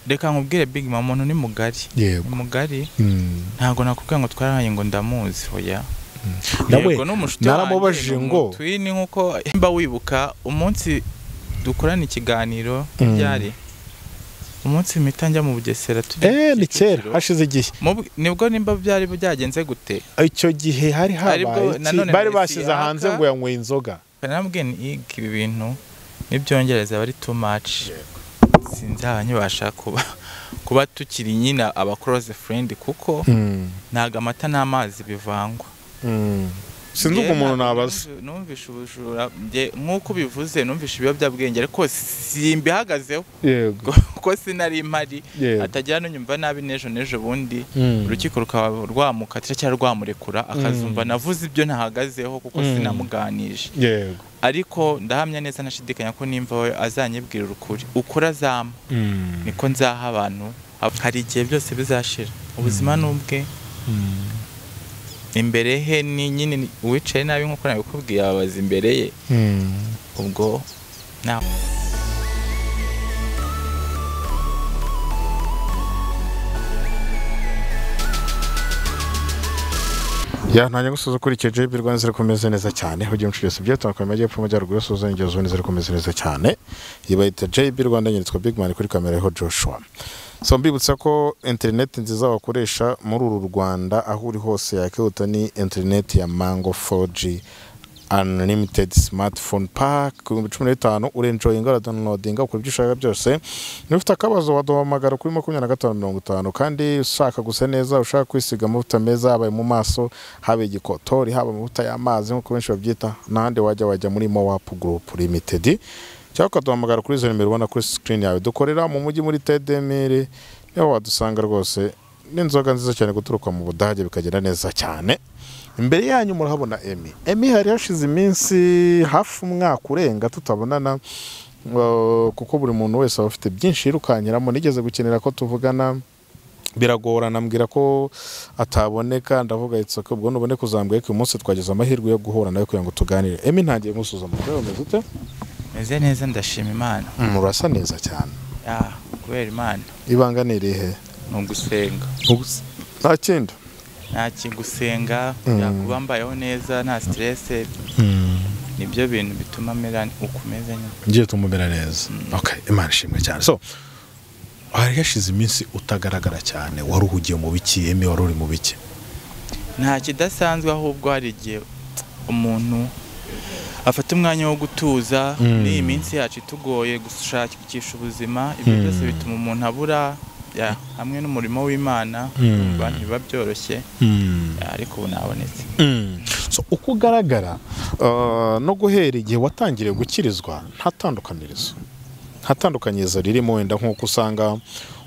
Reka nkubwire Big Mama, umuntu ni mugari. Yego. Ni mugari. Ntabwo nakubwira ngo twarahanye ngo ndamuzi, hoya. Nawe naramubajije ngo twini nkuko mba wibuka umunsi dukorana ikiganiro byari umunsi mpita njya mu Bugesera turi ni kera hashize igihe nibwo nimba byari byagenze gute icyo gihe hari habaye bari bashyize hanze ngo yanyweye inzoga. Narambwiye ni ibi bintu nibyongereza bari too much, sinzaba nyibasha kuba tukiri nyina aba close friend kuko ntago amata n'amazi bivangwa. Sinzi uko umuntu nabaza. Numvishe ubujura nkuko bivuze, numvishe ibiyobyabwenge ariko simbihagazeho. Yego. Kuko sinari impari atagira n'unyumva nabi n'ejo bundi urukiko rukaba rwamukatira cyangwa rwamurekura akazumva navuze ibyo ntahagazeho kuko sinamuganije. Yego. Ariko ndahamya neza nashidikanya ko nimva we azanyibwira ukuri, ukuri azama niko nzaha abantu. Hari igihe byose bizashira, ubuzima n'ubwe imbere he ni nyine uwicaye nabi nkuko nabikubwiye ababaza imbere ye. Ubwo na ya ntanya gusoza kuri KJB Rwanda ziri kumeze neza cyane ugiye muciriye byo twakomeye majyepfo amajyaruguru soza ingezo ziri kumeze neza cyane. Yibayita JB Rwanda nyiritswa Big Man kuri kamera ho Joshua. So mbibutsa ko internet nziza wakoresha muri uru Rwanda aho uri hose yakihuta ni internet ya Mango 4G unlimited smartphone pack 15,000 urenjoyinga uradownloadinga ukora ibyo ushaka byose. Niba ufite akabazo waduhamagara kuri 2550 kandi ushaka gusa neza, ushaka kwisiga amavuta meza habaye mu maso, habe igikotori, haba amavuta y'amazi nkuko benshi babyita, n'ahandi wajya muri Mowap Group Limited cyangwa ukaduhamagara kuri izo nimero ubona kuri screen yawe. Dukorera mu mujyi muri Tedemire, niho wadusanga rwose n'inzoga nziza cyane guturuka mu Budage bikagenda neza cyane. Imbere yanyu murahabona Emmy. Emmy hari hashize iminsi hafi umwaka urenga tutabonana kuko buri muntu wese aba afite byinshi yirukanyiramo. Nigeze gukenera ko tuvugana biragorana, ambwira ko ataboneka, ndavuga it's okay, ubwo nubone kuzambwiye ko uyu munsi twageze amahirwe yo guhura nawe kugira ngo tuganire. Emmy ntangiye musuza mu rwego meze ute? Meze neza ndashima Imana. Murasa neza cyane. Ya, kubera Imana. Ibanga ni irihe? Ni ugusenga. Nta kindi. Nta kigusenga, yakuba mbayeho neza nta stress. Nibyo bintu bituma mera ukomeze nyine. Ngiye tumumera neza. Okay, Imana ishimwe cyane. So hari hashize iminsi utagaragara cyane, wari uhugiye mu biki? Emmy wari uri mu biki? Nta kidasanzwe, ahubwo hari igihe umuntu afata umwanya wo gutuza. Ni iminsi yacu itugoye gushakisha ubuzima, ibyo byose bituma umuntu abura hamwe n'umurimo w'Imana, abantu biba byoroshye, ariko ubu nabonetse. So uko ugaragara no guhera igihe watangiriye gukirizwa nta tandukanirizo ririmo, wenda nkuko usanga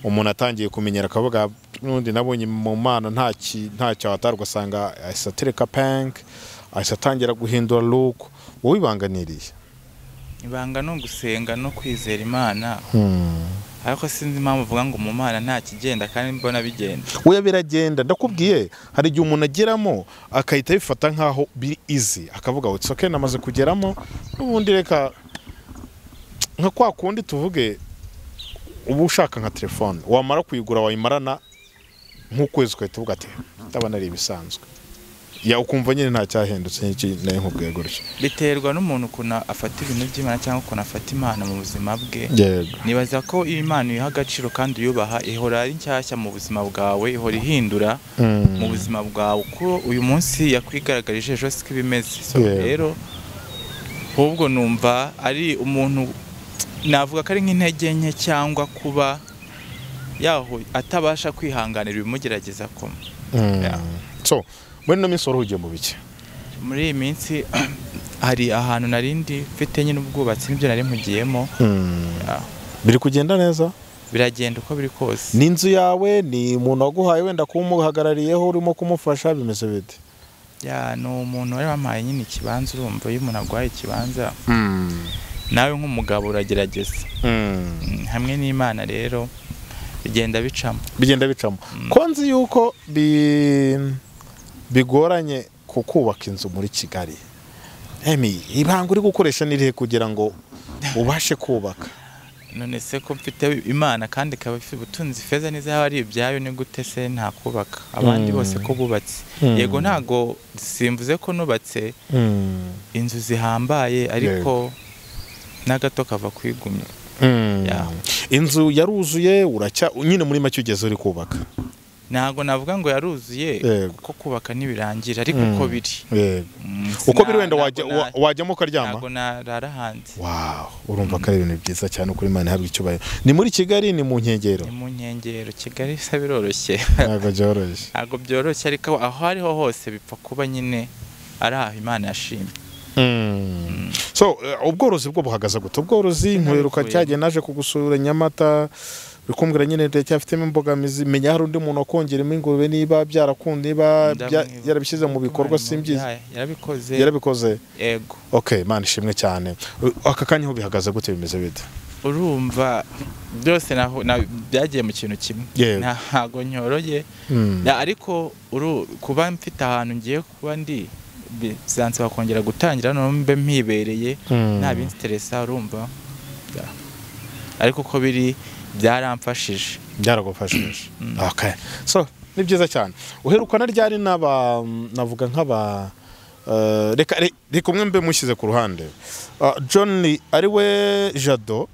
umuntu atangiye kumenyera akavuga n'undi nabonye mu Mana ntacyo atarwa, asanga ahise atereka pank, ahise atangira guhindura look. Wowe ibanganiriye? Ibanga no gusenga no kwizera Imana. Ariko sinzi impamvu uvuga ngo mu Mana nta kigenda kandi mbona bigenda. Oya biragenda, ndakubwiye hari igihe umuntu ageramo akahita bifata nkaho biri easy, akavuga it's okay namaze kugeramo n'ubundi reka nka kwa kundi tuvuge ubu ushaka nka telefone wamara kuyigura wayimarana nk'ukwezi ukahita uvuga ati ndabona ari ibisanzwe. Ya ukumva nyine nta cyahindutse n'iki nayo nkubwiye gutyo. Biterwa n'umuntu ukuntu afata ibintu by'Imana cyangwa ukuntu afata Imana mu buzima bwe. Nibaza ko Imana uyiha agaciro kandi uyubaha, ihora ari nshyashya mu buzima bwawe, ihora ihindura mu buzima bwawe uko uyu munsi yakwigaragaje ejo siko ibimeze. So rero ahubwo numva ari umuntu navuga ko ari nk'intege nke cyangwa kuba yaho atabasha kwihanganira ibimugerageza ko. So muri no minsi wari ugiye mu biki? Muri iyi minsi hari ahantu narindi mfite nyine ubwubatsi nibyo nari mpugiyemo. Biri kugenda neza? Biragenda uko biri kose. Ni inzu yawe, ni umuntu waguhaye wenda kumuhagarariyeho urimo kumufasha, bimeze bite? Ya, ni umuntu wari wampaye nyine ikibanza, urumva iyo umuntu aguhaye ikibanza nawe nk'umugabo uragerageza. Hamwe n'Imana rero bigenda bicamo. Bigenda bicamo. Ko nzi yuko bigoranye kubaka inzu muri Kigali. Emmy, ibanga uri gukoresha nirihe kugira ngo ubashe kubaka? None se ko mfite Imana kandi ikaba ifite ubutunzi, feza n'izahabu ari ibyayo, ni gute se ntakubaka abandi bose ko bubatse? Yego ntago simvuze ko nubatse inzu zihambaye, ariko n'agato kava kwigumya. Inzu yaruzuye uracya nyine muri make ugeze uri kubaka? Ntago navuga ngo yaruzuye kuko kubaka ntibirangira, ariko uko biri. Uko biri wenda wajyamo ukaryama? Ntago narara hanze. Wow, urumva ko ari ibintu byiza cyane kuri Imana ihabwa icyubahiro. Ni muri Kigali, ni mu nkengero? Ni mu nkengero. Kigali se biroroshye? Ntago byoroshye. Ntago byoroshye, ariko aho ariho hose bipfa kuba nyine ari aho Imana yashimye. So ubworozi bwo buhagaze gute? Ubworozi nkweruka cyagiye naje kugusura Nyamata, bikumbwira nyine ndacyafitemo imbogamizi, menya hari undi muntu wakongeremo ingurube niba byarakunda, niba yarabishyize mu bikorwa simbizi. Yarabikoze. Yarabikoze. Yego. Okay, Imana ishimwe cyane. Aka kanya ho bihagaze gute, bimeze bite? Urumva byose naho byagiye mu kintu kimwe, ntago nyoroye, ariko kuba mfite ahantu ngiye kuba ndi bizansaba kongera gutangira none mbe mpibereye nta binstressa, urumva. Ariko uko biri byaramfashije. Byaragufashije. Okay. So ni byiza cyane. Uherukana ryari naba navuga nk'aba reka umwe mbe mushyize ku ruhande. John ari we Jado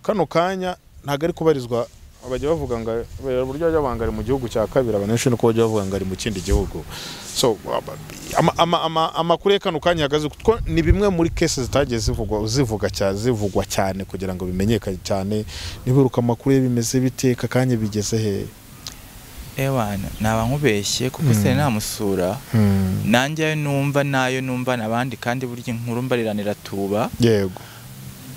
kano kanya ntago ari kubarizwa, bajya bavuga ngo buryo bajya banga ari mu gihugu cya kabiri, abantu nuko bajya bavuga ngo ari mu kindi gihugu. So amakuru kano kanya hagaze kuko ni bimwe muri cases zitagiye zivugwa cyane kugira ngo bimenyekane cyane. Niburuka amakuru bimeze biteka kanya bigeze he? Ewana naba nkubeshye kuko se namusura nanjye numva nayo numva nabandi, kandi burya inkuru mbariranira tuba. Yego.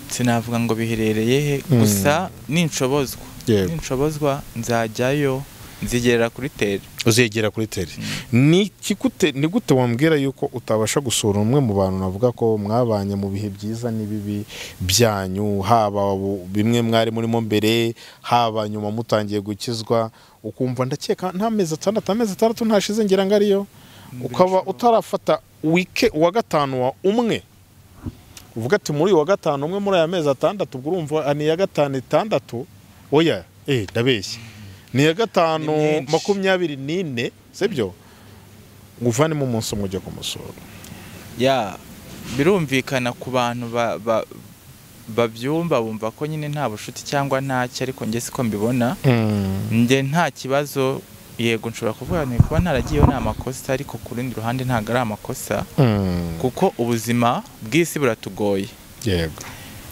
Sinavuga ngo biherereye he, gusa ninshobozwa ninshobozwa nzajyayo, nzigera kuri tere. Uzegera kuri tere. Ni kigute, ni gute wambwira yuko utabasha gusura umwe mu bantu navuga ko mwabanye mu bihe byiza n'ibibi byanyu, haba bimwe mwari murimo mbere, haba nyuma mutangiye gukizwa, ukumva ndakeka nta mezi atandatu, amezi atandatu ntashize ngira ngo ariyo, ukaba utarafata wike wa gatanu wa umwe uvuga ati muri wa gatanu umwe muri aya mezi atandatu, ubwo urumva ni ya gatanu itandatu, oya ndabeshye ni ya gatanu 24, sibyo? Nguvanemo umunsi umwe ujya kumusura. Ya birumvikana ku bantu babyumva bumva ko nyine nta bushuti cyangwa ntacyo, ariko njye siko mbibona. Njye nta kibazo, yego nshobora kuvuga nti kuba ntaragiyeyo ni amakosa, ariko ku rundi ruhande ntabwo ari amakosa, kuko ubuzima bw'isi buratugoye. Yego.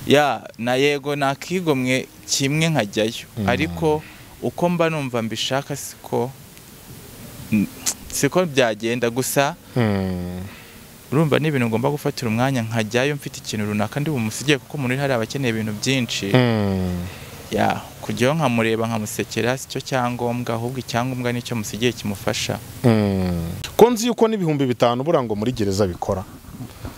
Ya na yego nakigomwe kimwe nkajyayo, ariko uko mba numva mbishaka siko byagenda. Gusa urumva ni ibintu ngomba gufatira umwanya nkajyayo mfite ikintu runaka ndi bumusigiye, kuko umuntu uri hari abakeneye ibintu byinshi. Ya kujyayo nkamureba nkamusekera sicyo cyangombwa, ahubwo icyangombwa nicyo musigiye kimufasha. Ko nzi yuko n'ibihumbi 5 burango muri gereza bikora.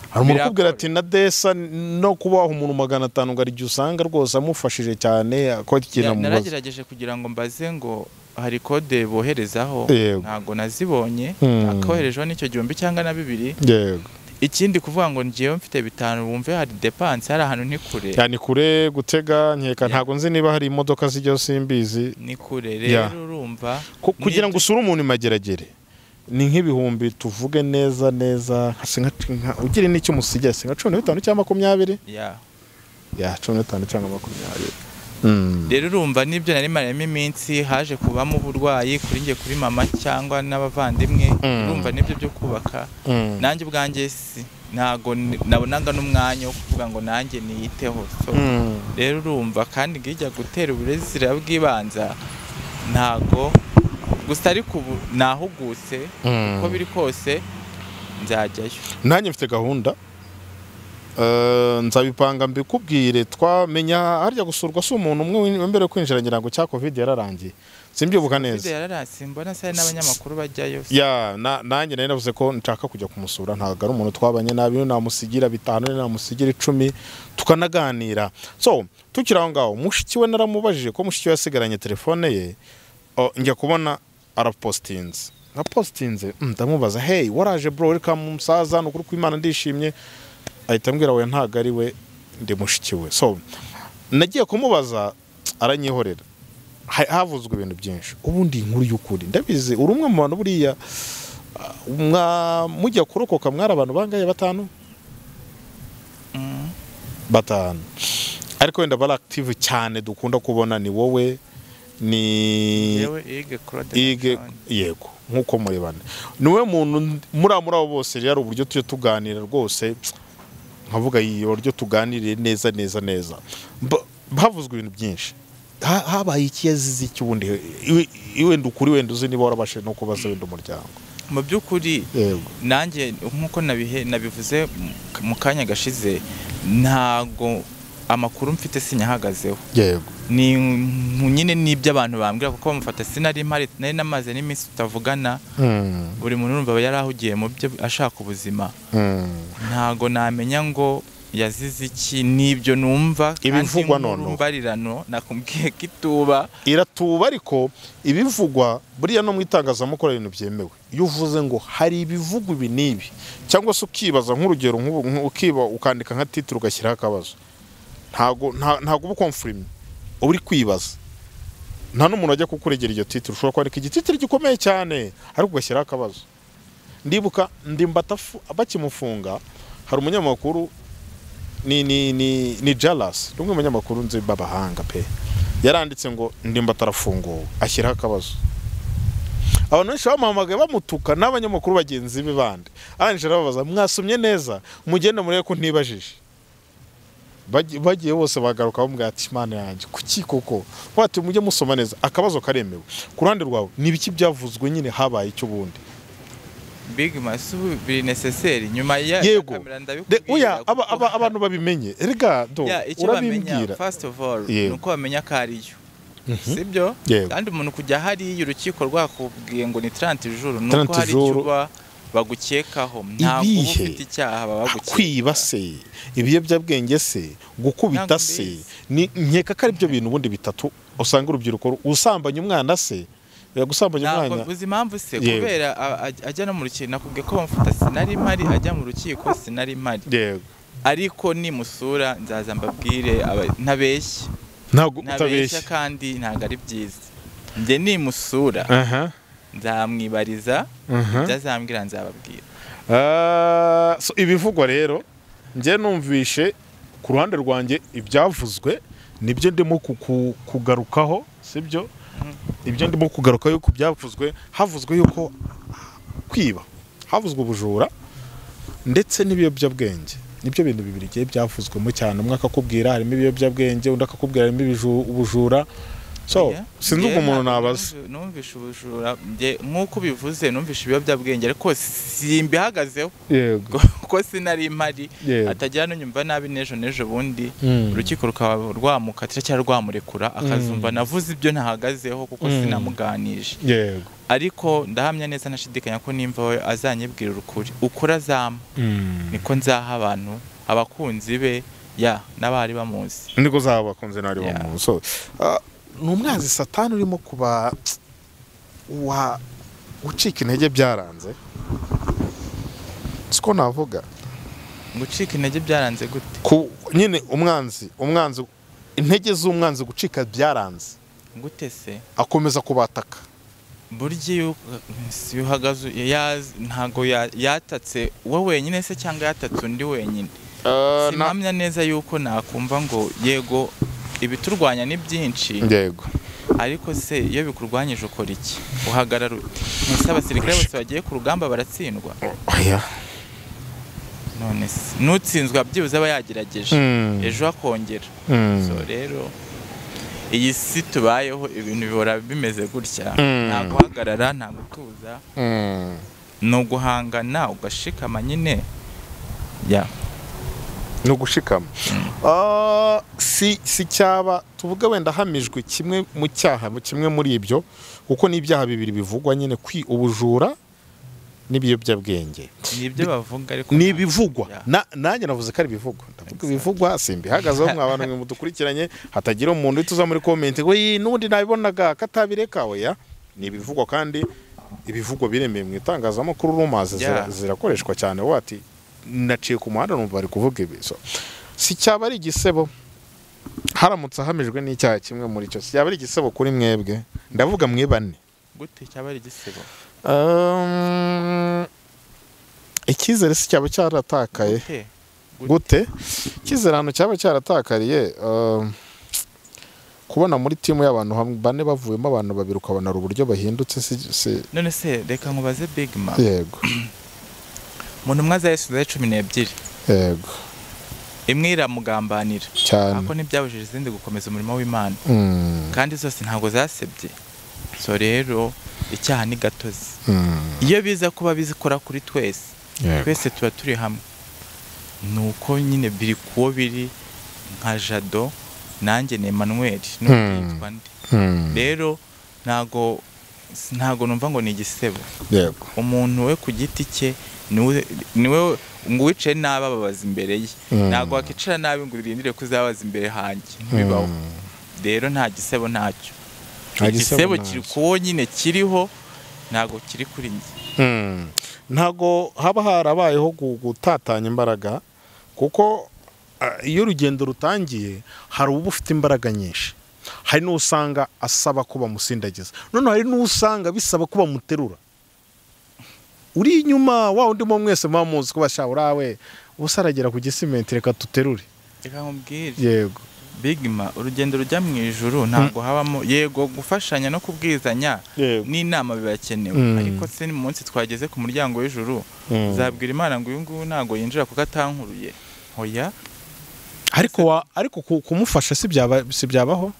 Hari umuntu ukubwira ati na desa no kubaho umuntu 500 ngo ari usanga rwose amufashije cyane ko ikintu mubaza. Naragerageje kugira ngo mbaze ngo hari kode boherezaho, ntago nazibonye, akoherejeho n'icyo 1000 cyangwa na 2000. Yego. Ikindi kuvuga ngo ngiye mfite 5 wumve hari dépense hari ahantu ni kure. Yani kure gutega nkeka ntago nzi niba hari imodoka zijyo simbizi. Ni kure rero urumva kugira ngo usure umuntu imageragere ni nk'ibihumbi tuvuge neza neza ugire n'icyo musigiye singa 15 cyangwa 20. Ya 15 cyangwa 20. Rero urumva nibyo nari maremo iminsi haje kubamo uburwayi kuri nge, kuri mama cyangwa n'abavandimwe, urumva nibyo byo kubaka. Nanjye ubwanjye ntago nabonaga n'umwanya wo kuvuga ngo nanjye niyiteho. So rero urumva kandi ngijya gutera uburezi bw'ibanza ntago gusa, ariko ubu nahugutse uko biri kose nzajyayo. Nanjye mfite gahunda nzabipanga mbikubwire, twamenya harya gusurwa si umuntu umwe mbere kwinjira ngira ngo cya Covid yararangiye, simbyibuka neza. Covid yararangiye mbona se n'abanyamakuru bajyayo. Ya nanjye nari navuze ko nshaka kujya kumusura, ntago ari umuntu twabanye nabi, namusigira 5 namusigira 10 tukanaganira. So tukiri aho ngaho mushiki we naramubajije ko mushiki we yasigaranye telefone ye, njya kubona arapostinze, nkapostinze ndamubaza hey waraje bro, reka musaza nukuri kw'Imana ndishimye, ahita ambwira we ntago ari we ndi mushiki we. So Nagiye kumubaza aranyihorera. Havuzwe ibintu byinshi. Ubundi inkuru y'ukuri ndabizi uri umwe mu bantu buriya mujya kurokoka mwari abantu bangaye batanu? Batanu. Ariko wenda bari active cyane dukunda kubona ni wowe ni Ige yego nkuko murebana. Niwe muntu muri abo bose rero uburyo tujye tuganira rwose nkavuga iyo buryo tuganiriye neza neza neza. Havuzwe ibintu byinshi. Habaye iki yazize iki ubundi wenda ukuri wenda uzi niba warabashe no kubaza wenda umuryango. Mu by'ukuri nanjye nkuko nabivuze mu kanya gashize ntago amakuru mfite sinyahagazeho. Yego. Ni nyine nibyo abantu bambwira kuko bamufata sinari mpari nari namaze n'iminsi tutavugana. Buri muntu urumva yarahugiye mu byo ashaka ubuzima. Ntago namenya ngo yazize iki nibyo numva ibivugwa none mbarirano nakumbwiye kituba iratuba ariko ibivugwa buriya no mu itangazamakuru ibintu byemewe. Iyo uvuze ngo hari ibivugwa ibi nibi cyangwa se ukibaza nk'urugero ukiba ukandika nka titre ugashyiraho akabazo ntago ntago uba confirm uri kwibaza. Nta n'umuntu ajya kukuregera iryo titre, ushobora kwandika igititre gikomeye cyane ariko ugashyiraho akabazo. Ndibuka Ndimbati bakimufunga hari umunyamakuru ni Jalas, umwe mu banyamakuru nzi babahanga pe, yaranditse ngo Ndimbati arafunguwe ashyiraho akabazo. Abantu benshi bamuhamagaye bamutuka n'abanyamakuru bagenzi be bandi, arangije arababaza mwasomye neza mugende murebe ko ntibajije. Bagiye bose bagaruka bamubwira ati Imana yanjye kuki koko wati mujye musoma neza akabazo karemewe. Ku ruhande rwawe ni ibiki byavuzwe nyine habaye icyo bundi? Big masu biri necessaire nyuma ya kamera ndabikubwira. Oya abantu babimenye erega do urabimbwira. First of all nuko bamenya ko ariyo sibyo, kandi umuntu kujya hari urukiko rwakubwiye ngo ni 30 jours nuko hari icyo bagukekaho ntabwo ufite icyaha babagukeka. Kwiba se, ibiyobyabwenge se, gukubita se, ni nkeka ko ari byo bintu ubundi bitatu usanga urubyiruko usambanya umwana se gusambanya umwana. Ntabwo uzi impamvu se kubera ajya no mu rukiko nakubwiye ko bamufata sinari mpari ajya mu rukiko sinari mpari. Yego. Ariko nimusura nzaza mbabwire ntabeshye. Ntabwo utabeshya kandi ntabwo ari byiza. Njye nimusura nzamwibariza byazambwira nzababwira. So ibivugwa rero njye numvishe ku ruhande rwanjye ibyavuzwe nibyo ndimo kugarukaho sibyo? Ibyo ndimo kugaruka yuko byavuzwe havuzwe yuko kwiba havuzwe ubujura ndetse n'ibiyobyabwenge nibyo bintu bibiri giye byavuzwemo cyane. Umwe akakubwira harimo ibiyobyabwenge undi akakubwira harimo ubujura. So sinzi uko umuntu nabaza. Numvishe ubujura nkuko bivuze numvishe ibiyobyabwenge ariko simbihagazeho. Yego. Kuko sinari mpari atagira n'unyumva nabi nejo nejo bundi urukiko rukaba rwamukatira cyangwa rwamurekura akazumva navuze ibyo ntahagazeho kuko sinamuganije. Yego. Ariko ndahamya neza nashidikanya ko nimva we azanyibwira ukuri ukora azama niko nzaha abantu abakunzi be ya n'abari bamuzi niko zaba abakunzi n'abari bamuzi. So ni umwanzi satani urimo kuba wa ucika intege byaranze siko navuga gucika intege byaranze gute? Ku nyine umwanzi intege z'umwanzi gucika byaranze gute se? Akomeza kubataka burya iyo uhagaze ntago yatatse wowe wenyine se cyangwa yatatse undi wenyine. Simpamya neza yuko nakumva ngo yego ibiturwanya ni byinshi. Yego. Ariko se iyo bikurwanyije ukora iki? Uhagarara ute? Ese abasirikare bose bagiye ku rugamba baratsindwa? Oya. None se nutsinzwe byibuze aba yagerageje ejo akongera. So rero iyi si tubayeho ibintu bihora bimeze gutya, nta guhagarara nta gutuza, no guhangana ugashikama nyine. Ya. No gushikama. Si cyaba tuvuga wenda hamijwe kimwe mu cyaha kimwe muri ibyo kuko ni ibyaha bibiri bivugwa nyine kwi ubujura n'ibiyobyabwenge. Nibyo bavuga ariko ni ibivugwa. Nanjye navuze ko ari ibivugwa. Ndavuga ibivugwa simbihagazeho mwa bantu mwe mudukurikiranye hatagira umuntu utuza muri comment ngo yi nundi nabibonaga katabireka. Oya, ni ibivugwa kandi ibivugwa biremeye mu itangazamakuru rumaze zirakoreshwa cyane. Wati naciye ku muhanda numva bari kuvuga ibi. So si cyaba ari igisebo Haramutse ahamijwe n'icyaha kimwe muri cyo, yaba ari igisebo kuri mwebwe? Ndavuga mwe bane. Gute cyaba ari igisebo? Icyizere si cyaba cyaratakaye. Gute icyizere hano cyaba cyaratakariye? Kubona muri timu y'abantu bane bavuyemo abantu babiri ukabona uburyo bahindutse si. None se reka nkubaze Big Man. Yego. Umuntu umwe aza Yesu 12. Yego. Imwe iramugambanira cyane, ako ntibyabujije izindi gukomeza umurimo w'Imana. Kandi zose ntabwo zasebye. So rero icyaha ni gatozi. Iyo biza kuba bizikora kuri twese, twese tuba turi hamwe. Nuko nyine biri kuwo biri nka Jado nanjye ni Emmanuel n'uwitwa nde. Rero ntago numva ngo ni igisebo. Yego. Umuntu we ku giti cye niwe ngo wicaye nabi ababaza imbere ye. Ntago wakicara nabi ngo urindire kuzabaza imbere hanjye, ntibibaho. Rero nta gisebo ntacyo. Igisebo kiri kuwo nyine kiriho, ntago kiri kuri njye. Ntago haba harabayeho gutatanya imbaraga, kuko iyo urugendo rutangiye hari uba ufite imbaraga nyinshi, hari n'usanga asaba ko bamusindagiza, none hari n'usanga bisaba ko bamuterura. Uri inyuma wa undi mo mwese muzi ko bashawura we usaragera ku gisimenti, reka tuterure. Reka nkubwire. Yego. Bigma, urugendo rujya mu ijuru ntago habamo yego gufashanya no kubwizanya n'inama bibakenewe, ariko se ni munsi twageze ku muryango w'ijuru zabwira Imana ngo uyu nguyu ntago yinjira kuko atankuruye. Hoya. Ariko kumufasha si byabaho.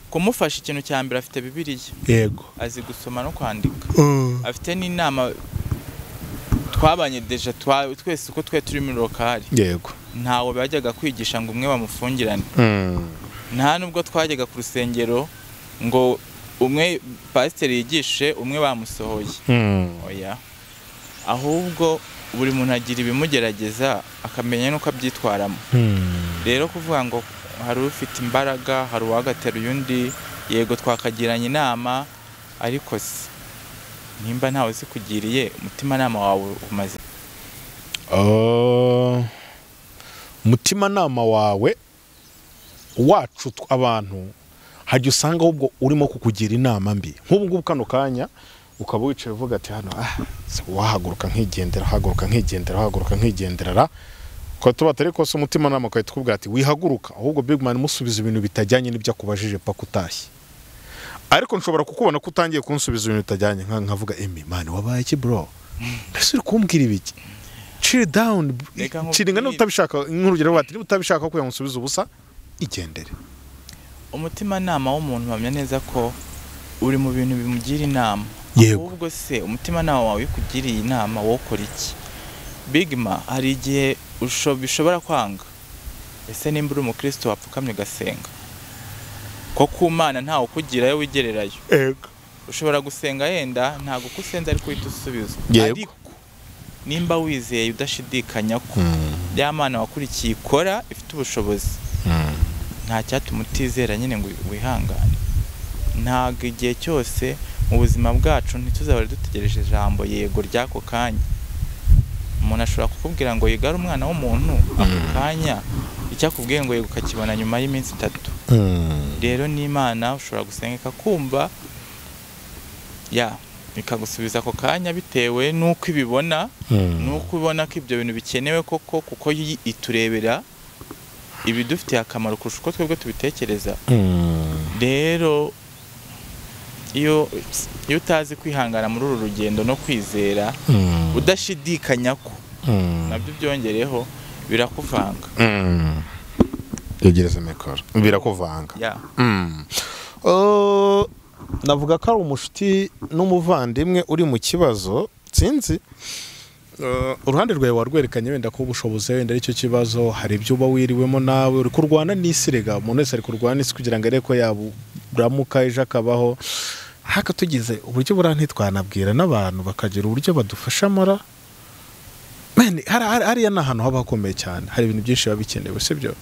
Kumufasha ikintu cya mbere afite Bibiliya. Yego. Azi gusoma no kwandika. Afite n'inama twabanye deja twese uko twe turi muri lokali. Yego. Ntawe bajyaga kwigisha ngo umwe bamufungirane. Nta nubwo twajyaga ku rusengero ngo umwe pasiteri yigishe umwe bamusohoye. Oya. Ahubwo buri muntu agira ibimugerageza akamenya nuko abyitwaramo. Rero kuvuga ngo hari ufite imbaraga, hari uwagateruye undi, yego twakagiranye inama, ariko se nimba ntawe zikugiriye umutimanama wawe umaze. Umutimanama wawe wacu abantu hajya usanga ahubwo urimo kukugira inama mbi. Nk'ubu ngubu kano kanya ukaba wicaye uvuga ati hano wahaguruka nkigendera, haguruka nkigendera, haguruka nkigendera. Ko tuba atari kose umutimanama ukahita ukubwira ati wihaguruka, ahubwo Big Man musubiza ibintu bitajyanye n'ibyo akubajije paka utashye. Ariko nshobora kukubona ko utangiye kunsubiza ibintu bitajyanye, nkavuga emi man wabaye iki bro? Mbese uri kumbwira ibiki? Chill down. Chiringa n'utabishaka, nk'urugero bati niba utabishaka ko yansubiza ubusa igendere. Umutimanama w'umuntu mpamya neza ko uri mu bintu bimugira inama. Ahubwo se umutimanama wawe ukugiriye inama wokora iki? Bigma, hari igihe bishobora kwanga. Ese nimba uri umukristo wapfukamye ugasenga, ko ku Mana ntawe ukugirayo wigererayo. Yego. Ushobora gusenga yenda ntago kusenza ariko uhita usubizwa. Ariko nimba wizeye udashidikanya ko ya Mana wakurikiye ikora ifite ubushobozi, nta cyatuma utizera nyine ngo wihangane. Ntago igihe cyose mu buzima bwacu ntituzahora dutegereje ijambo yego ry'ako kanya. Umuntu ashobora kukubwira ngo yegare umwana w'umuntu ako kanya, icyakubwiye ngo yego ukakibona nyuma y'iminsi 3. Rero n'Imana ushobora gusenga ikakumva, ya ikagusubiza ako kanya bitewe n'uko ibibona, n'uko ubona ko ibyo bintu bikenewe koko, kuko iturebera ibidufitiye akamaro kurusha uko twebwe tubitekereza. Rero iyo utazi kwihangana muri uru rugendo no kwizera udashidikanya ko nabyo byongereho birakuvanga. Yegereza mikoro birakuvanga. Navuga ko ari umushuti n'umuvandimwe uri mu kibazo sinzi uruhande rwawe warwerekanye wenda ko ubushobozi wenda aricyo kibazo, hari ibyo uba wiriwemo nawe uri kurwana n'isi. Rega umuntu wese ari kurwana n'isi kugira ngo arebe ko yaburamuka ejo akabaho. Haka tugize uburyo buriya ntitwanabwira n'abantu bakagira uburyo badufasha mora. Hariya ni ahantu haba hakomeye cyane, hari ibintu byinshi biba bikenewe, sibyo?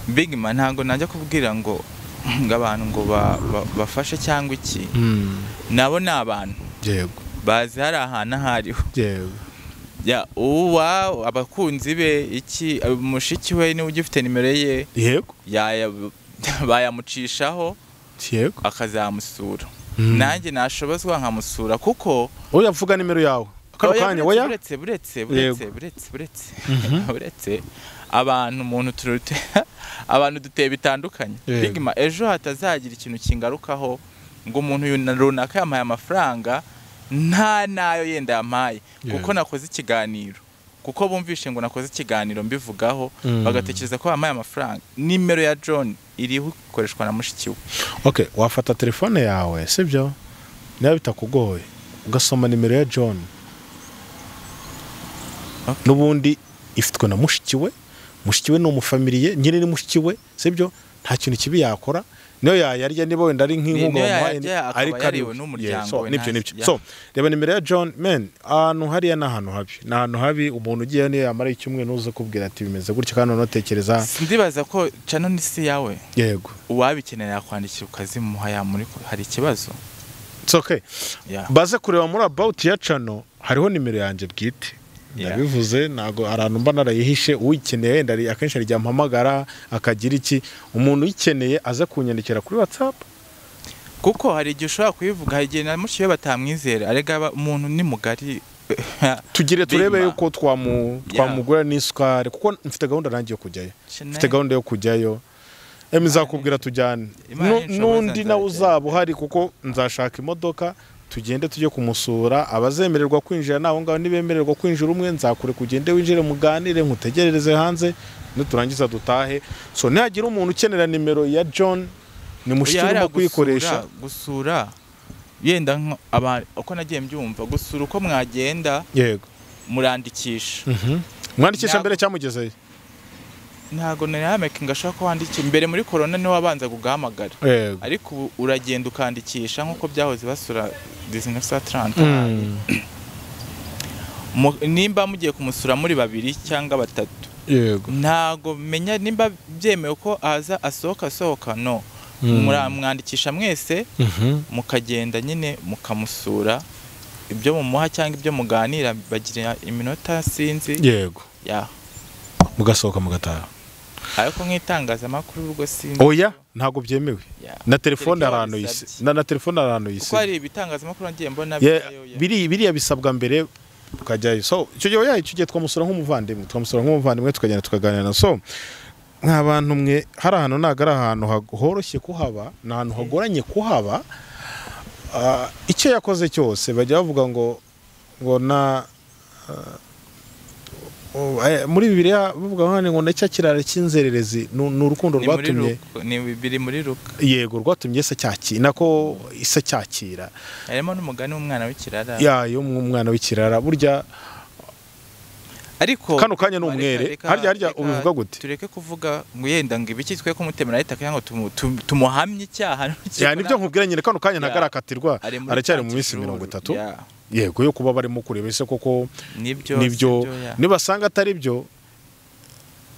Big Man, ntabwo najya kubwira ngo abantu ngo bafashe cyangwa iki, nabo ni abantu. Yego. Bazi hari ahantu ahariho. Yego. Ya uwa abakunzi be iki mushiki we niwe ugifite nimero ye. Yego. Bayamucishaho. Yego. Akazamusura. Nanjye nashobozwa nkamusura kuko oya vuga nimero yawe. Kano kanya oya buretse abantu umuntu turute abantu duteye bitandukanye. Bigma ejo hatazagira ikintu kingarukaho ngo umuntu runaka yampaye amafaranga nta nayo yenda yampaye kuko nakoze ikiganiro, kuko bumvishe ngo nakoze ikiganiro mbivugaho bagatekereza ko bampaye amafaranga. Nimero ya John iriho ikoreshwa na mushiki we. Okay, wafata telefone yawe sibyo niba bitakugoye ugasoma nimero ya John. Okay. Nubundi ifitwe na mushiki we, mushiki we ni umufamiliye nyine ni mushiki we sibyo, nta kintu kibi yakora niyo yayarya niba wenda ari nk'inkunga wamuhaye ariko ari n'umuryango we nibyo. So reba nimero ya John man, ahantu hariya ni ahantu habi, ni ahantu habi umuntu ugiye niyo yamara icyumwe nuze kubwira ati bimeze gutya kandi unatekereza. Ndibaza ko channel ni si yawe. Yego. Uwabikenera yakwandikira ukazimuha ya muri hari ikibazo. It's okay. Baze kureba muri about ya channel hariho nimero yanjye bwite. Ndabivuze ntago arantu mba narayihishe, uyikeneye wenda akenshi arijya mpamagara akagira iki, umuntu uyikeneye aza kunyandikira kuri WhatsApp kuko hari igihe ushobora kuyivuga hari igihe na mushiki we batamwizera, arega umuntu ni mugari. Tugire turebe yuko twamugura n'isukari kuko mfite gahunda nanjye yo kujyayo, mfite gahunda yo kujyayo. Nzakubwira tujyane n'undi nawe uzaba uhari kuko nzashaka imodoka tugende tujye kumusura. Abazemererwa kwinjira nabo ngaho nibemererwa kwinjira umwe nzakure kugende winjire muganire nkutegerereze hanze nuturangiza dutahe. So nihagira umuntu ukenera nimero ya John ni mushiki urimo kuyikoresha gusura yenda uko nagiye mbyumva gusura uko mwagenda. Yego. Murandikisha. Mwandikisha mbere cyamugezeyo? Ntago nari ngashaka ko wandikira mbere muri corona niho wabanza guhamagara, ariko uragenda ukandikisha nkuko byahoze basura 1930. Nimba mugiye kumusura muri babiri cyangwa batatu. Yego. Ntago menya nimba byemewe ko aza asohoka no muramwandikisha mwese mukagenda nyine mukamusura ibyo mumuha cyangwa ibyo muganira bagira iminota sinzi. Yego. Ya. Mugasohoka mugataha. Ariko nk'itangazamakuru ubwo sinzi. Oya ntago byemewe. Na telefone arantu yise. Na telefone arantu yise. Kuko hari ibitangazamakuru ngiye mbona biriya bisabwa mbere tukajyayo. So icyo gihe oya icyo gihe twamusura nk'umuvandimwe, tukagenda tukaganira na so nk'abantu mwe hari ahantu ntago ari ahantu horoshye kuhaba, ni ahantu hagoranye kuhaba. Icyo yakoze cyose bajya bavuga ngo na muri Bibiliya bavuga ngo na cya kirara cy'inzererezi ni urukundo rwatumye ni biri muri Luka. Yego rwatumye se cyakira nako ise cyakira. Harimo n'umugani w'umwana w'ikirara. Ya yo umwana w'ikirara burya ariko kano kanya n'umwere harya ubivuga gute? Tureke kuvuga ngo yenda ngo ibiki twe kumutemera ahita kugira ngo tumuhamye icyaha. Ya nibyo nkubwira nyine kano kanya ntagarakatirwa aracyari mu minsi 30. Yego yo kuba barimo kureba ese koko nibyo nibasanga atari byo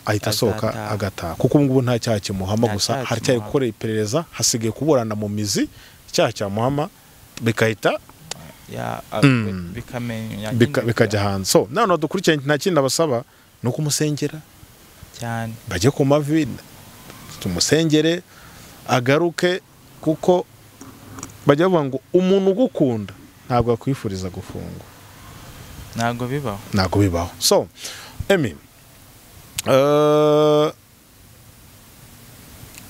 ahita asohoka agataha kuko ubu ngubu nta cyaha kimuhama, gusa haracyari gukora iperereza, hasigaye kuburana mu mizi icyaha cyamuhama bikahita bikajya hanze. So none dukurikiye nta kindi abasaba ni ukumusengera cyane, bajye ku mavi tumusengere agaruke kuko bajya bavuga ngo umuntu ugukunda ntabwo akwifuriza gufungwa, ntabwo bibaho, ntabwo bibaho. So Emi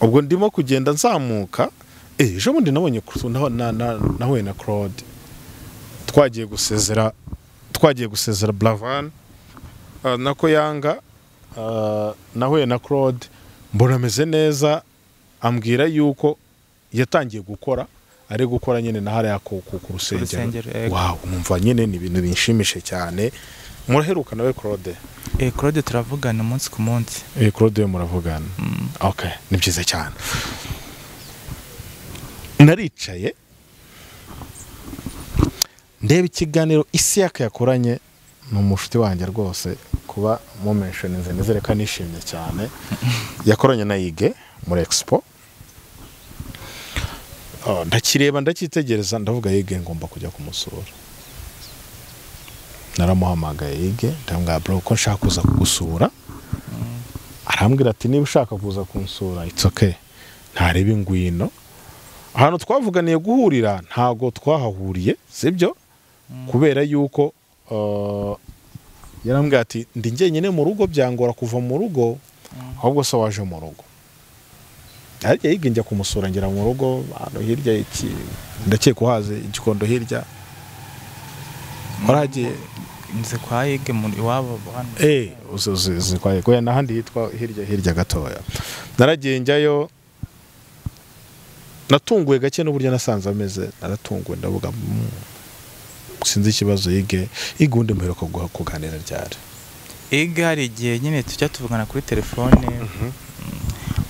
ubwo ndimo kugenda nzamuka ejo bundi nabonye nahuye na Claude twagiye gusezera Blavan nako yanga nahuye na Claude mbona ameze neza, ambwira yuko yatangiye gukora ari gukora nyine na hariya ku rusengero. Wow, numva nyine ni ibintu binshimishe cyane. Muraheruka nawe Claude? Claude turavugana umunsi ku munsi. Claude muravugana. Okay, ni byiza cyane. Naricaye ndeba ikiganiro Isiyaka yakoranye n'umushuti wanjye rwose kuba mu mentioninze nizere ko nishimye cyane. Yakoranye na Yige muri Expo. Ndakireba ndacyitegereza ndavuga Yige ngomba kujya kumusura. Naramuhamagaye Ige, ndamubwira bro ko nshaka kuza kugusura. Arambwira ati niba ushaka kuza kunsura it's okay, ntarebe ingwino. Ahantu twavuganiye guhurira ntago twahahuriye, sibyo? Kubera yuko yarambwira ati ndi njyenyine mu rugo byangora kuva mu rugo, ahubwo se waje mu rugo. Harya Ige njya kumusura ngera mu rugo ahantu hirya iki ndakeka uhaze igikondo hirya. Waragiye nze kwa Ige mu iwabo hano. Uzi kwa Ige n'ahandi hitwa hirya gatoya. Naragiye njyayo, natunguwe gake n'uburyo nasanze ameze, naratunguwe ndavuga sinzi ikibazo Ige. Ige undi muheruka kuganira ryari? Ige hari igihe nyine tujya tuvugana kuri telefone.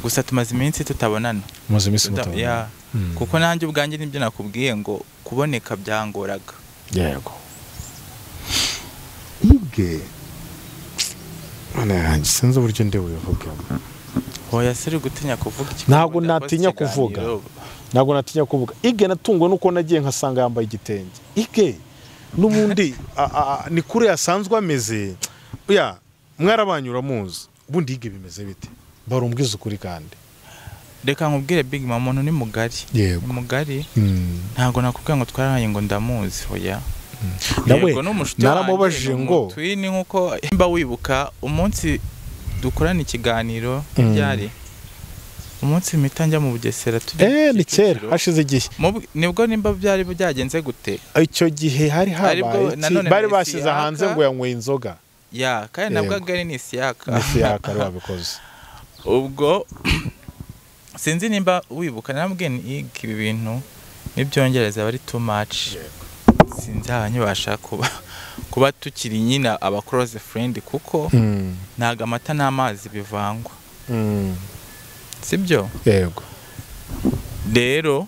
Gusa tumaze iminsi tutabonana. Mumaze iminsi mutabonana. Kuko nanjye ubwanjye nibyo nakubwiye ngo kuboneka byangoraga. Yego. Ige mana yanjye sinzi uburyo ndi bubivugemo. Oya siri gutinya kuvuga iki? Ntabwo natinya kuvuga. Ntabwo natinya kuvuga. Ige natungwe nuko nagiye nkasanga yambaye igitenge. Ige n'ubundi ni kure yasanzwe ameze. Oya mwarabanyura muzi. Ubundi Ige bimeze bite? Barumbwiza ukuri kandi. Reka nkubwire Big Mama, umuntu ni mugari. Ni mugari. Ntabwo nakubwira ngo twarahaye ngo ndamuzi. Oya. Nawe naramubajije ngo twini nkuko mba wibuka umunsi dukorana ikiganiro byari umunsi mpita njya mu Bugesera tujya ni kera hashize igihe nibwo nimba byari byagenze gute icyo gihe hari habaye bari bashyize hanze ngo yanyweye inzoga ya kandi nabwo agari ni isiyaka ni wabikoze ubwo sinzi nimba wibuka narambwiye ni ibi bintu nibyongereza bari too much sinzaba nyibasha kuba tukiri nyina aba close friend kuko ntago amata n'amazi bivangwa. Sibyo? Yego. Rero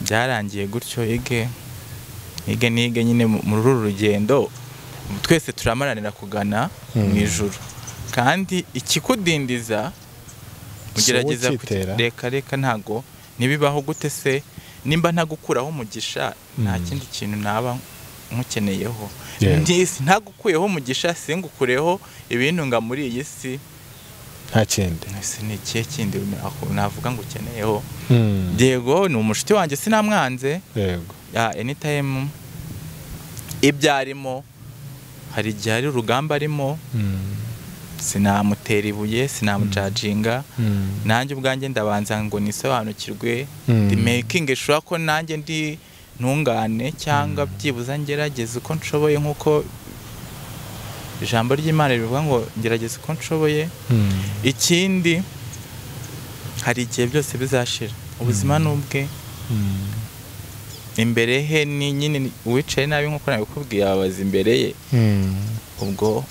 byarangiye gutyo Ige nige nyine muri uru rugendo twese turamaranira kugana mu ijuru kandi ikikudindiza ugerageza reka ntago nibibaho gute se nimba ntagukuraho umugisha nta kindi kintu naba nkukeneyeho ndisi ntagukuyeho umugisha singukureho ibintu nga muri iyi si nta kindi ese ni ikihe kindi navuga ngo ukeneyeho. Yego ni umushuti wanjye sinamwanze. Yego. Ya anytime ibyo arimo hari igihe ari urugamba arimo sinamutera ibuye sinamujajinga nanjye ubwanjye ndabanza ngo nisobanukirwe ndi making sure ko nanjye ndi ntungane cyangwa byibuza ngerageza uko nshoboye nkuko ijambo ry'Imana rivuga ngo ngerageza uko nshoboye. Ikindi hari igihe byose bizashira ubuzima n'ubwe imbere he ni nyine uwicaye nabi nkuko nabikubwiye ababaza imbere ye ubwo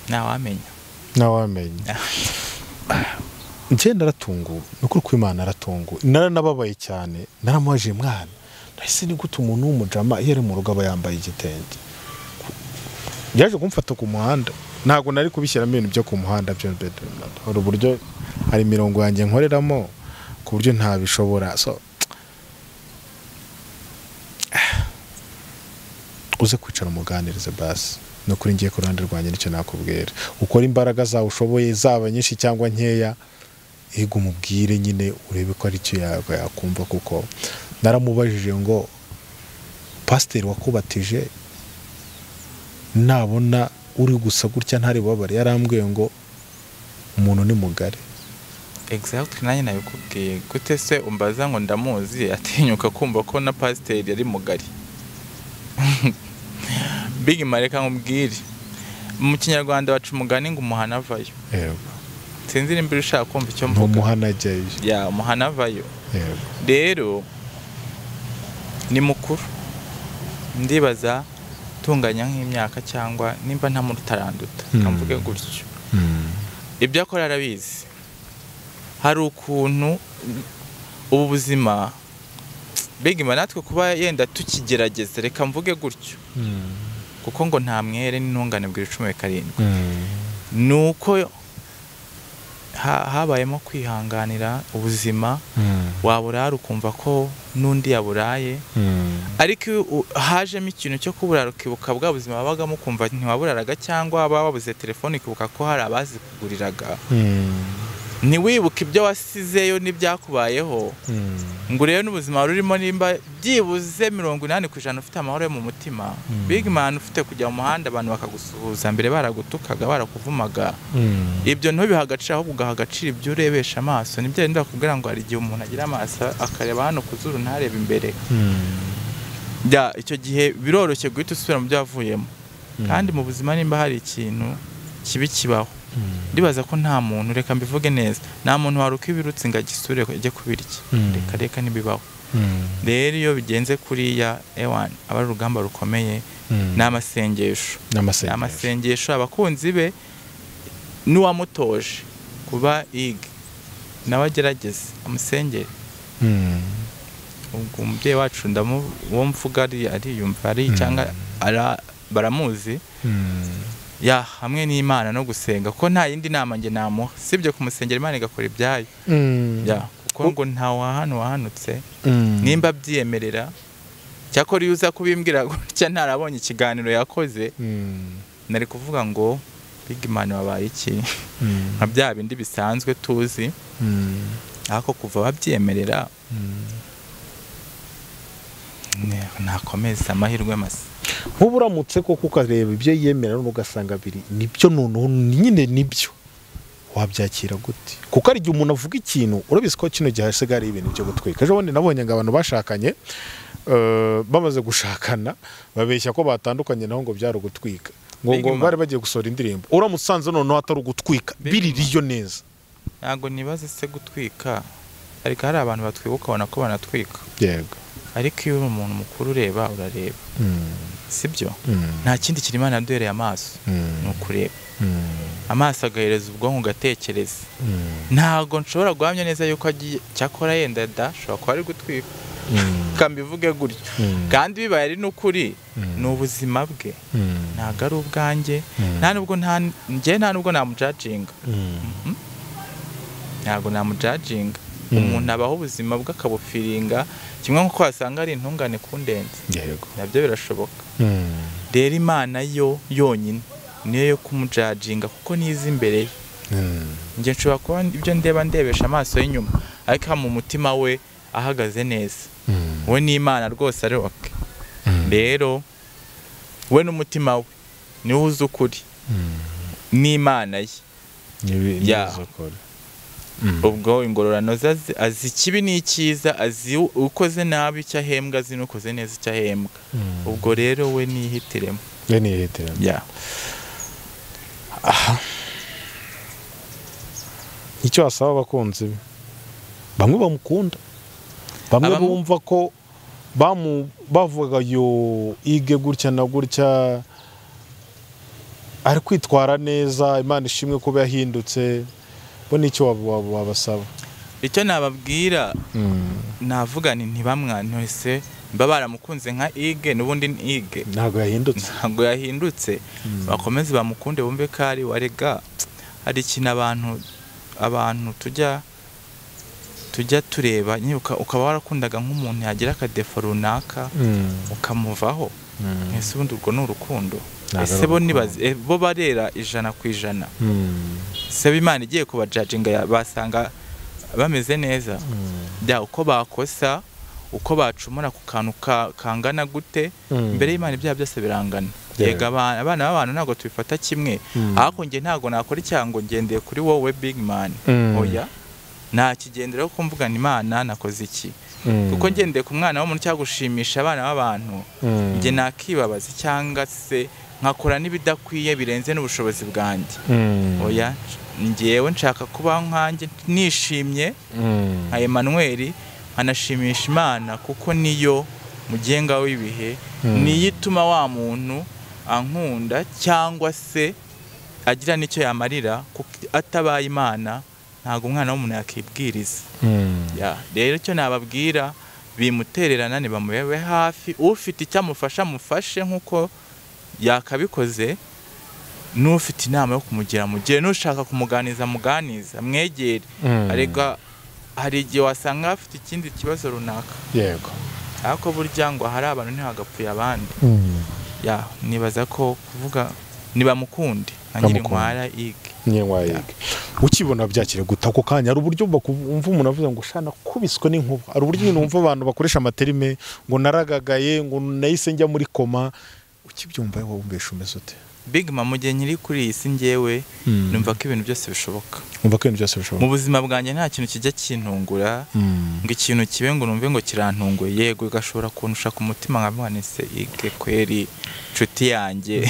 ntawamenya nawamenya. Nje naratunguwe nukuri kw'Imana naratunguwe naranababaye cyane naramubaje mwana nahise ni gute umuntu w'umujama iyo ari mu rugo aba yambaye igitenge. Yaje kumfata ku muhanda ntago nari kubishyiramo ibintu byo ku muhanda byo hari uburyo hari imirongo yanjye nkoreramo ku buryo ntabishobora so uze kwicara umuganirize basi nukuri ngiye ku ruhande rwanjye nicyo nakubwira ukora imbaraga zawe ushoboye zaba nyinshi cyangwa nkeya ego umubwire nyine urebe ko ari cyo yakumva kuko naramubajije ngo pasiteri wakubatije nabona uri gusa gutya ntari bubabare yarambwiye ngo umuntu ni mugari. Exactly nanjye nabikubwiye gute se umbaza ngo ndamuzi atinyuka kumva ko na pasiteri yari mugari. Big mareka nkubwire mu kinyarwanda baca umugani ngo umuhana avayo. Yego. Sinzi nimba ushaka kumva icyo mvuga. Umuhana ajyayo. Ya umuhana avayo. Yego. Rero ni mukuru ndibaza tunganya nk'imyaka cyangwa nimba nta muntu utaranduta mvuge gutyo. Ibyo akora arabizi. Hari ukuntu ubu buzima Big man natwe kuba yenda tukigerageza reka mvuge gutyo kuko ngo nta mwere n'intungane bwira 17 nuko habayemo kwihanganira ubuzima waburara ukumva ko n'undi yaburaye. Ariko hajemo ikintu cyo kuburara ukibuka bwa buzima wabagamo ukumva ntiwaburaraga, cyangwa waba wabuze telefone ukibuka ko hari abazikuguriraga, ntiwibuke ibyo wasizeyo n'ibyakubayeho, ngo urebe n'ubuzima wari urimo nimba byibuze 80% ufite amahoro yo mu mutima. Big man ufite kujya mu muhanda abantu bakagusuhuza mbere baragutukaga barakuvumaga, ibyo ntubiha agaciro, ahubwo ugaha agaciro ibyo urebesha amaso. Nibyo rero ndakubwira ngo hari igihe umuntu agira amaso akareba hano ku zuru ntarebe imbere. Icyo gihe biroroshye guhita usubira mu byo wavuyemo. Kandi mu buzima nimba hari ikintu kibi kibaho, ndibaza ko nta muntu, reka mbivuge neza, nta muntu waruka ibirutsi ngo agisure ajye kubirya, reka reka ntibibaho. Rero iyo bigenze kuriya ewan aba ari urugamba rukomeye, n'amasengesho, n'amasengesho abakunzi be n'uwamutoje kuba ig nawe agerageze amusengere. Ubwo umubyeyi wacu uwo mvuga ariyumva ari cyangwa baramuzi, ya hamwe n'Imana no gusenga, ko nta yindi nama nge namuha sibyo kumusengera Imana igakora ibyayo. Ya kuko ngo nta wahano wahanutse nimba byiyemerera. Cyakora iyo uza kubimbwira gutya ntarabonye ikiganiro yakoze, nari kuvuga ngo Big Man wabaye iki, nka bya bindi bisanzwe tuzi, ariko kuva babyemerera nakomeza amahirwe masa. Nk'ubu uramutse koko ukareba ibyo yemera ugasanga biri nibyo, noneho nyine nibyo, wabyakira gute? Kuko ari igihe umuntu avuga ikintu, urabizi ko kino gihe hasigaye ari ibintu byo gutwika. Ejo bundi nabonye ngo abantu bashakanye bamaze gushakana babeshya ko batandukanye, naho ngo byari ugutwika, ngo bari bagiye gusohora indirimbo. Uramutse usanze noneho atari ugutwika biririyo neza. Ntabwo nibaze se gutwika, ariko hari abantu batwibuka ubona ko banatwika. Yego. Ariko iyo uri umuntu mukuru ureba urareba, sibyo? Nta kindi kintu Imana yaduhereye amaso, ni ukureba. Amaso agahereza ubwonko ugatekereza. Ntabwo nshobora guhamya neza yuko agiye, cyakora yenda da ashobora kuba ari gutwika, kambivuge gutyo, kandi bibaye ari n'ukuri, ni ubuzima bwe, ntabwo ari ubwanjye. Nta nubwo njye nta nubwo namujajinga, ntabwo namujajinga. Umuntu abaho ubuzima bwe akabufiringa, kimwe nk'uko wasanga ari intungane kundenze, nabyo birashoboka. Rero Imana yo yonyine niyo yo kumujajinga, kuko nizi imbere ye. Njye nshobora kuba ibyo ndeba ndebesha amaso y'inyuma, ariko mu mutima we ahagaze neza, we n'Imana rwose ari okay. Rero we n'umutima we niwe uzi ukuri, n'Imana ye. Ubwo ingororano azi ikibi n'icyiza, azi ukoze nabi icyo ahembwa, azi n'ukoze neza icyo ahembwa. Ubwo rero we nihitiremo. We nihitiremo. Ya. Aha. Icyo asaba abakunzi be, bamwe bamukunda, bamwe bumva ko bavuga yo ige gutya na gutya, ari kwitwara neza, Imana ishimwe kuba yahindutse, bo nicyo wabasaba? Icyo nababwira, navuga ni ntibamwantose, mba baramukunze nka ige n'ubundi ni ige, ntabwo yahindutse, ntabwo yahindutse. Bakomeze bamukunde bumve ko ari warega. Hari ikintu abantu tujya tureba, ukaba warakundaga nk'umuntu yagira akadefo runaka ukamuvaho, ese ubundi urwo ni urukundo? Ese bo nibaze bo barera 100%? Se Imana igiye kubajajinga basanga bameze neza? Bya uko bakosa, uko bacumura ku kantu kangana gute, imbere y'Imana ibyaha byose birangana. Yega abana b'abantu ntabwo tubifata kimwe, ariko njye ntabwo nakora icyaha ngo ngendeye kuri wowe Big Man, oya, nta kigendera ko mvugana Imana nakoze iki, kuko ngendeye ku mwana w'umuntu cyangwa gushimisha abana b'abantu, njye nakibabaza cyangwa se nkakora n'ibidakwiye birenze n'ubushobozi bwanjye. Oya, njyewe nshaka kuba nkanjye nishimye nka Emmanuel, nkanashimisha Imana, kuko niyo mugenga w'ibihe, niyo ituma wa muntu ankunda cyangwa se agira n'icyo yamarira, kuko atabaye Imana ntabwo umwana w'umuntu yakibwiriza. Rero icyo nababwira, bimutererana ntibamubebe hafi, ufite icyo amufasha amufashe nk'uko yakabikoze, n'ufite inama yo kumugira mugire, n'ushaka kumuganiza muganiza, mwegere. Arega hari igihe wasanga afite ikindi kibazo runaka. Yego. Ariko burya ngo hari abantu ntihagapfuye abandi. Ya nibaza ko kuvuga nibamukunde nka Nyirinkwaya Ige. Nyirinkwaya Ige. Ukibona byakire guta ako kanya ari uburyo umva umuntu avuga ngo shana kubiswe n'inkuba. Ari uburyo nyine umva abantu bakoresha amaterime ngo naragagaye ngo nahise njya muri koma. Ukibyumva wowe wumvisha umeze ute? Big Man, mu gihe nkiri kuri iyi si njyewe numva ko ibintu byose bishoboka. Umva ko ibintu byose bishoboka. Mu buzima bwanjye nta kintu kijya kintungura ngo ikintu kibe ngo numve ngo kirantunguye, yego gashobora kunusha ku mutima nkavuga nti se Ige kweri nshuti yanjye.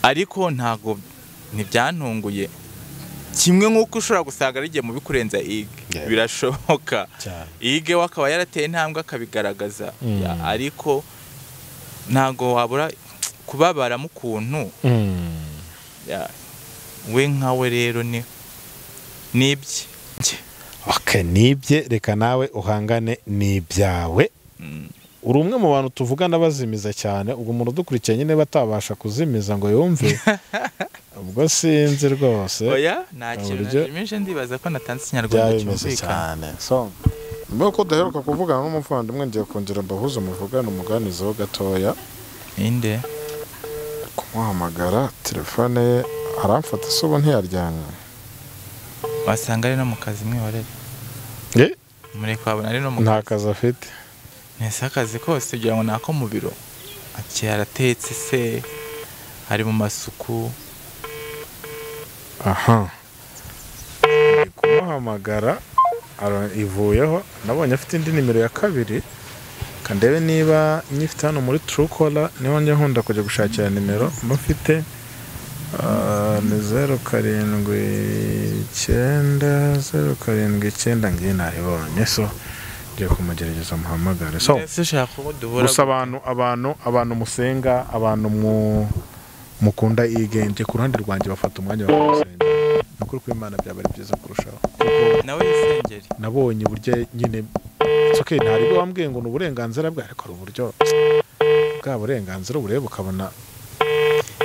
Ariko ntago ntibyantunguye. Kimwe nk'uko ushobora gusanga ari igihe mu bikurenza Ige birashoboka. Ige we akaba yarateye intambwe akabigaragaza, ariko ntago wabura kubabara mu kuntu. We nkawe rero ni nibye. Okay, nibye, reka nawe uhangane n'ibyawe. Uri umwe mu bantu tuvugana bazimiza cyane, ubwo umuntu udukurikiye nyine batabasha kuzimiza ngo yumve. Ubwo sinzi rwose. Oya, nta kintu najimije, ndibaza ko natanze ikinyarwanda cyumvikana. So mbeko daheruka kuvugana n'umuvandimwe ngiye kongera mbahuze muvugane umuganizo gatoya. Inde kumuhamagara telefone ye aramfata se ubu ntiyaryamye. Wasanga ari no mu kazi mwihorere. Mureke wabona ari no mu kazi. Nta kazi afite. Nese akazi kose kugira ngo nako mu biro. Ati yaratetse se ari mu masuku. Aha. Kumuhamagara ivuyeho nabonye afite indi nimero ya kabiri. Kandebe niba nyifite hano muri Truecaller niho njya nkunda kujya gushakira nimero mufite. Ni 0 7 9 0 7 9 ngiye naribonye, so ngiye kumugerageza muhamagare. So gusa abantu musenga, abantu mukunda Ige, ku ruhande rwanjye bafata umwanya bakamusenga. Nukuri kw'Imana byaba ari byiza kurushaho, kuko nawe yisengere nabonye burya nyine. It's okay, ntari wambwiye ngo ni uburenganzira bwe, ariko uburyo bwa burenganzira bureba ukabona.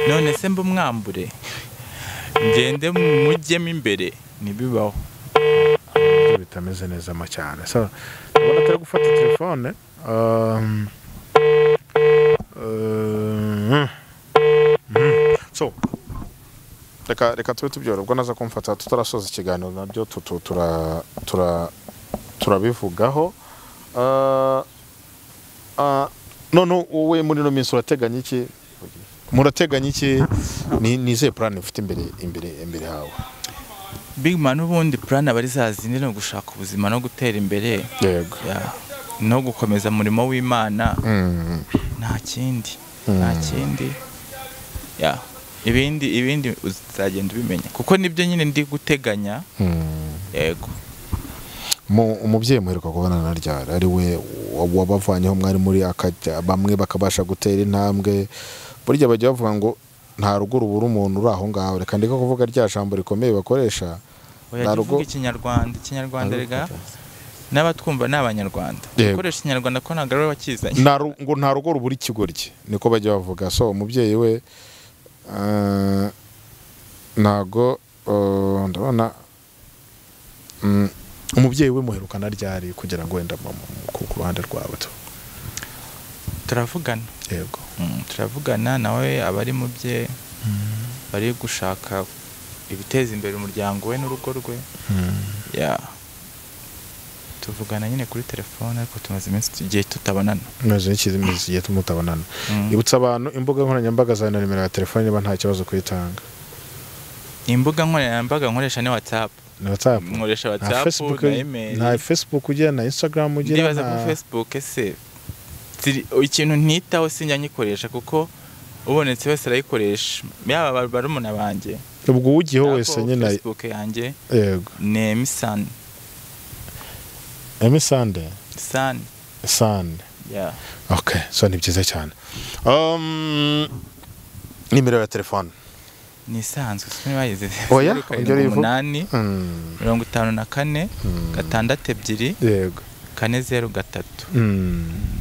None se mbumwambure ngende mujyemo imbere nibibaho bitameze neza ma cyane. So ndabona atari gufata telefone. So reka tube tubyora ubwo naza kumfata tutarasoza ikiganiro nabyo turabivugaho. None wowe muri no minsi urateganya iki? Murateganya iki? Ni izihe plan ufite imbere hawe? Big Man, ubundi plan abari zazindi no gushaka ubuzima no gutera imbere. Yego. No gukomeza umurimo w'Imana. Nta kindi. Nta kindi. Ya. Ibindi uzagenda ubimenya kuko nibyo nyine ndi guteganya. Yego. Umubyeyi muheruka kubona na ryari ari we wabavanyeho mwari muri akajya bamwe bakabasha gutera intambwe? Burya bajya bavuga ngo nta rugo rubura umuntu uri aho ngaho. Reka ndeka kuvuga rya jambo rikomeye bakoresha. Nta rugo ikinyarwanda rega n'abatwumva n'abanyarwanda bakoresha ikinyarwanda ko ntago ari bakizanye. Ngo nta rugo rubura ikigoryi niko bajya bavuga. So umubyeyi we nago ndabona umubyeyi we muherukana ryari kugira ngo wenda ku ruhande rwawe turavugana? Yego. Turavugana nawe abari mu bye bari gushaka ibiteza imbere umuryango we n'urugo rwe. Ya tuvugana nyine kuri telefone, ariko tumaze iminsi tugiye tutabonana. Maze iminsi igiye tumutabonana. Ibutsa abantu imbuga nkoranyambaga za nimero ya telefone niba nta kibazo kuyitanga. Imbuga nkoranyambaga nkoresha ni WhatsApp. Na WhatsApp. Nkoresha WhatsApp na email. Na Facebook ugira na Instagram ugira. Ndibaza kuri Facebook ese ikintu ntitaho sinjya nyikoresha kuko ubonetse wese arayikoresha, yaba barumuna banjye. Ubwo ugiyeho wese nyine Facebook yanjye. Yego. Ni Emisan. Emisande. San. San. Yeah. Okay, so ni byiza cyane. Nimero ya telefone ni isanzwe sinibayize. Oya, ongera ivuge. 8 54 6 2 yego 4 0 3.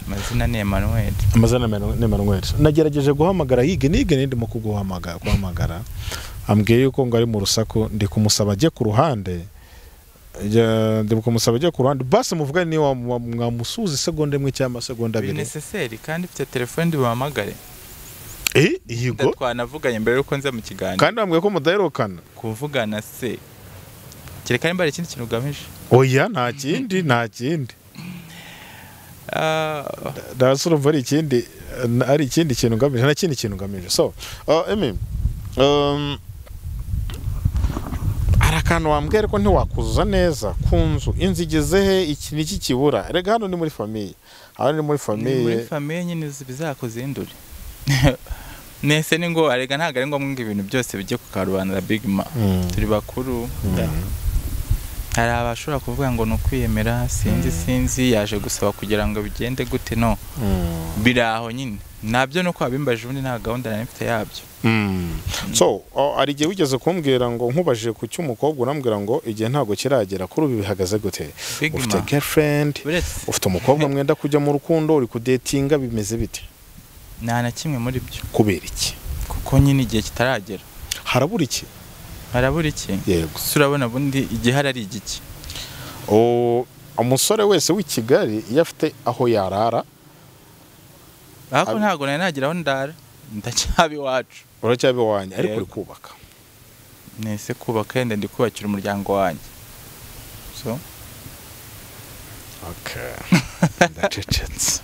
Amazina ni Emmanuel. Amazina ni Emmanuel. Nagerageje guhamagara Yige nige ndimo kuguhamagara kuhamagara. Ambwiye yuko ngo ari mu rusaku, ndi kumusaba ajye ku ruhande. Ndibuka musaba agiye ku ruhande basi muvugane niba mwamusuza isegonda imwe cyangwa amasegonda abiri. Necessaire kandi mfite telefone ndibuhamagare. Yego twanavuganye mbere yuko nza mu kiganiro. Kandi bambwiye ko mudaherukana. Kuvugana se kereka nimba hari ikindi kintu ugamije. Oya nta kindi nta kindi. Ndasurumva ari ikindi ari ikindi kintu ngamije nta kindi kintu ngamije. So Emmy arakano wambwira ko ntiwakuzuza neza ku nzu inzu igeze he iki niki kibura. Rega hano ni muri famille. Hano ni muri famille. Muri famille nyine bizakuzindure. Nese ni ngo arega ntago ari ngombwa ngo ibintu byose bijye ku karubanda Big Ma. Turi bakuru. Hari abashobora kuvuga ngo no kwiyemera sinzi sinzi yaje gusaba kugira ngo bigende gute no. Biraho nyine. Nabyo no kwabimbaje ubundi nta gahunda nari mfite yabyo. So ari gihe wigeze kumbwira ngo nkubajije ku cy'umukobwa urambwira ngo igihe ntago kiragera kuri ubu bihagaze gute? Ufite girlfriend, ufite umukobwa mwenda kujya mu rukundo, uri kudatinga bimeze bite? Nta na kimwe muri byo. Kubera iki? Kuko nyine igihe kitaragera. Harabura iki? Harabura iki? Yego. Urabona bundi igihe hari igiki? Umusore wese w'i Kigali iyo afite aho yarara. Ariko ntago nari nagira aho ndara. Ndacyabi wacu. Uracyabi wanjye ariko uri kubaka. Nese kubaka yenda ndi kubakira umuryango wanjye. So okay. Ndacecetse.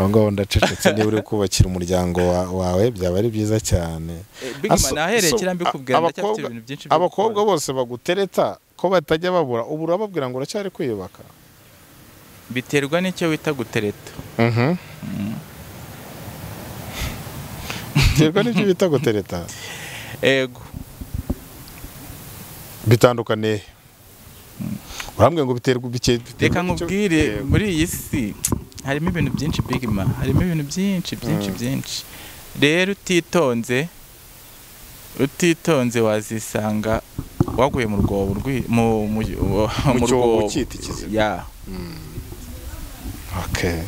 Ngo ndacecetse niba uri kubakira umuryango wawe byaba ari byiza cyane. Big Man aherekera mbikubwira ndacyafite ibintu byinshi. Abakobwa bose bagutereta ko batajya babura ubu urababwira ngo uracyari kwiyubaka. Biterwa n'icyo wita gutereta. Biterwa n'icyo bita gutereta. Ego. Bitandukane. Urambwe ngo biterwa bike. Reka nkubwire muri iyi si harimo ibintu byinshi Big Man, harimo ibintu byinshi byinshi byinshi. Rero utitonze wazisanga waguye mu rwobo mu rwobo cyitikize. Ya. Okay.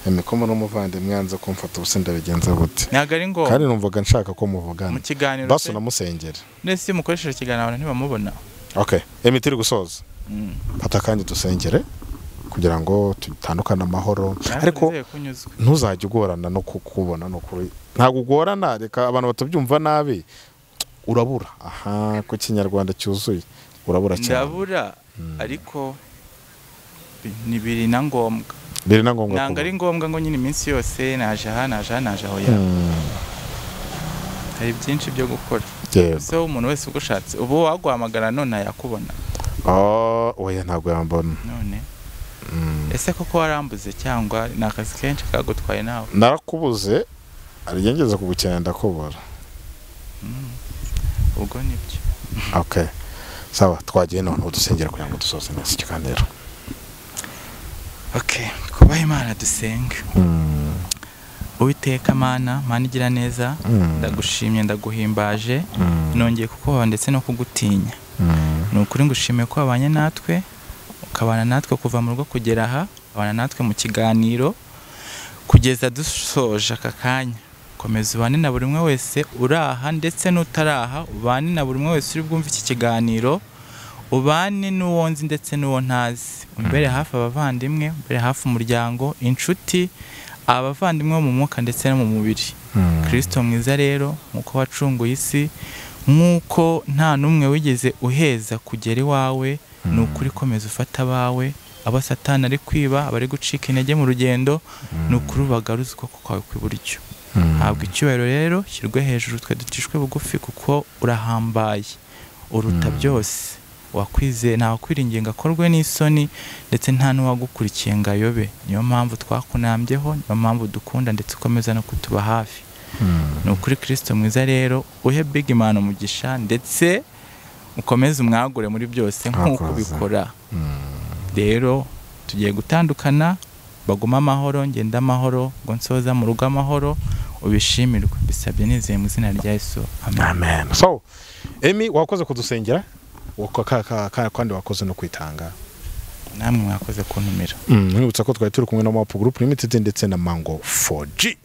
Emikomo n'umuvandimwe yanze kumfata ubuse ndabigenza gute? Ntago ari ngo. Kandi numvaga nshaka ko muvugana. Mu kiganiro. Baso namusengera. Nese mukoresheje ikiganiro abantu ntibamubona. Okay. Emi turi gusoza. Fata kandi dusengere kugira ngo tutandukane amahoro ariko ntuzajye ugorana no kukubona no kuri ntago ugorana reka abantu batabyumva nabi urabura aha ku kinyarwanda cyuzuye urabura cyane ndabura ariko ni biri na ngombwa biri na ngombwa nanga ari ngombwa ngo nyine iminsi yose naje aha naje naje aho ya hari byinshi byo gukora so umuntu wese ugushatse ubu waguhamagara none yakubona oya ntabwo yambona none ese koko warambuze cyangwa ni akazi kenshi kagutwaye nawe? Narakubuze arigengeza kugukenera ndakubura. Ubwo nibyo. Okay. Sawa twagiye none udusengera kugira ngo dusoze neza ikiganiro. Okay, kubaha Imana dusenga. Uwiteka Mana, Mana igira neza, ndagushimye ndaguhimbaje, nongeye kukubaha ndetse no kugutinya. Ni ukuri ngushimiye ko wabanye natwe, ukabana natwe kuva mu rugo kugera aha, abana natwe mu kiganiro kugeza dusoje aka kanya. Komeza ubane na buri umwe wese uraha ndetse n'utaraha, ubane na buri umwe wese uri bwumve iki kiganiro, ubane n'uwo nzi ndetse n'uwo ntazi. Umbere hafi abavandimwe, umbere hafi umuryango, inshuti, abavandimwe bo mu mwuka ndetse no mu mubiri. Kristo mwiza rero nkuko wacunguye isi, nkuko nta n'umwe wigeze uheza kugera iwawe, ni ukuri komeza ufata abawe, abo Satani ari kwiba, abari gucika intege mu rugendo, ni ukuri ubagaruza ukuboko kwawe kw'iburyo. Habwa icyubahiro rero, shyirwe hejuru twe ducishwe bugufi kuko urahambaye, uruta byose. Wakwizeye nta wakwiringiye ngo akorwe n'isoni ndetse nta n'uwagukurikiye ngo ayobe. Niyo mpamvu twakunambyeho, niyo mpamvu dukunda ndetse ukomeza no kutuba hafi. Ni ukuri Kristo mwiza rero uhe Big Man umugisha ndetse ukomeze umwagure muri byose nk'uko ubikora. Rero tugiye gutandukana, baguma amahoro, ngenda amahoro, ngo nsoza mu rugo amahoro, ubishimirwe. Bisabye nizeye mu izina rya Yesu. Amen. So Emmy wakoze kudusengera kandi wakoze no kwitanga. Namwe mwakoze kuntumira. Nkwibutsa ko twari turi kumwe na Map Group Limited ndetse na Mango 4G.